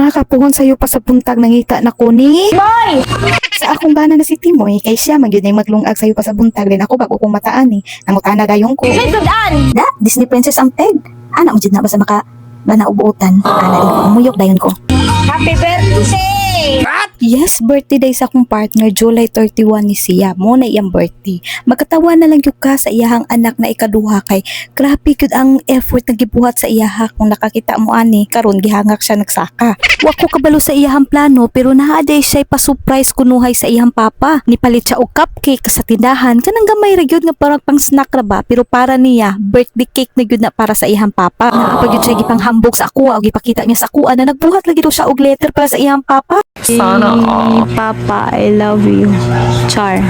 Mga kapuhon, sayo pa sa buntag nangita na ko ni Boy! sa akong bana na si Timoy, kay siya man gyud nay maglungag sayo pa sa buntag din ako bago kong mataan ni. Nangutana dayon ko. May sudan! Da, Disney Princess ang peg. Ana mo jud na basta maka bana ubuotan. Ana din ko, muyok dayon ko. Happy birthday! Yes, birthday day sa akong partner, July 31 ni siya. Mo na iyang birthday. Magkatawa na lang gyud ka sa iyahang anak na ikaduha kay grabe gyud ang effort na gibuhat sa iyaha. Kung nakakita mo ani, karon gihangak siya nagsaka. Wa ko kabalo sa iyahang plano, pero naa day siya pa-surprise kunuhay sa iyang papa. Nipalit siya og cupcake sa tindahan, kanang gamay ra gyud nga parang pang snack ra ba, pero para niya birthday cake na gyud na para sa iyang papa. Naa pa gyud siya gipanghambog sa akuha o gipakita niya sa akuha na nagbuhat lagi daw siya og letter para sa iyang papa. Sana all. Papa, I love you. Char.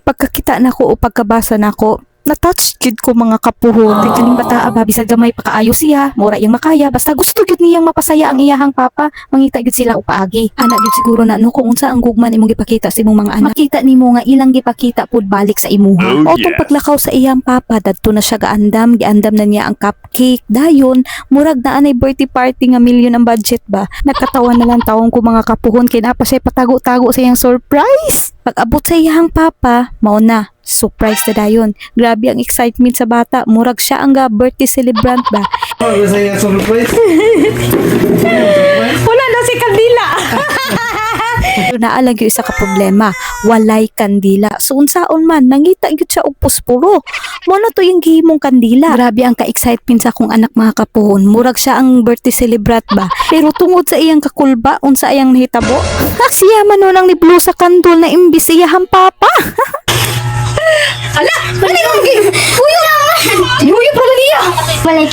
Pagkakita nako o pagkabasa nako, na-touch gyud ko, mga kapuhon. Kay kaning bata ba, bisag gamay pakaayo siya, mura iyang makaya, basta gusto gyud niyang mapasaya ang iyahang papa, mangita gyud sila og paagi. Ana gyud siguro na no, kung unsa ang gugma nimong gipakita sa imong mga anak. Makita nimo nga ilang gipakita pud balik sa imuha. Oh, Otong yes. paglakaw sa iyang papa, dadto na siya gaandam, giandam na niya ang cupcake. Dayon, murag na anay birthday party nga milyon ang budget ba. Nagkatawa na lang tawong ko, mga kapuhon, kay naa pa siya patago-tago sa iyang surprise. Pag abot sa iyang papa, mao na, surprise na dayon. Grabe ang excitement sa bata, murag siya ang ga birthday celebrant ba. Oh, saya surprise. Wala na si Kandila. Pero naa lang gyud isa ka problema, walay kandila. So unsaon man, nangita gyud siya og posporo. Mo na to yung gihimong kandila. Grabe ang ka-excitement sa akong anak, mga kapuhon. Murag siya ang birthday celebrant ba. Pero tungod sa iyang kakulba, unsa ayang nahitabo? Siya man nang ni-blow sa candle na imbis iyahang papa. Ala! Ano yung game? Uyo naman! Uyo pala niya! Balik.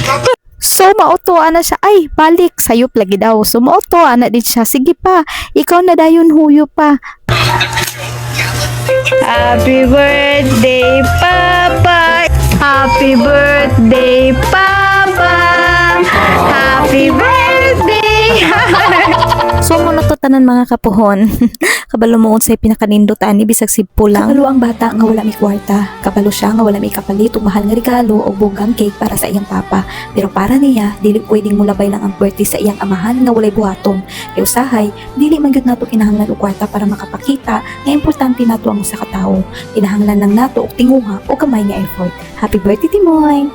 So mauto ana siya, ay balik sayop lagi daw. So mauto ana dit siya, sige pa, ikaw na dayon, huyo pa. Happy birthday, Papa. Happy birthday, Papa. Happy birthday. So mo na to tanan, mga kapuhon. Kabalo mo unsay pinakanindot ani bisag simple lang. Kabalo ang bata nga wala may kwarta. Kabalo siya nga wala may kapalit og mahal nga regalo o bonggang cake para sa iyang papa. Pero para niya, dili pwedeng mulabay lang ang birthday sa iyang amahan nga walay buhaton. Kay usahay, dili man gyud nato kinahanglan og kwarta para makapakita nga importante nato ang usa ka tawo. Kinahanglan lang nato og tinguha o gamay nga effort. Happy birthday, Timoy!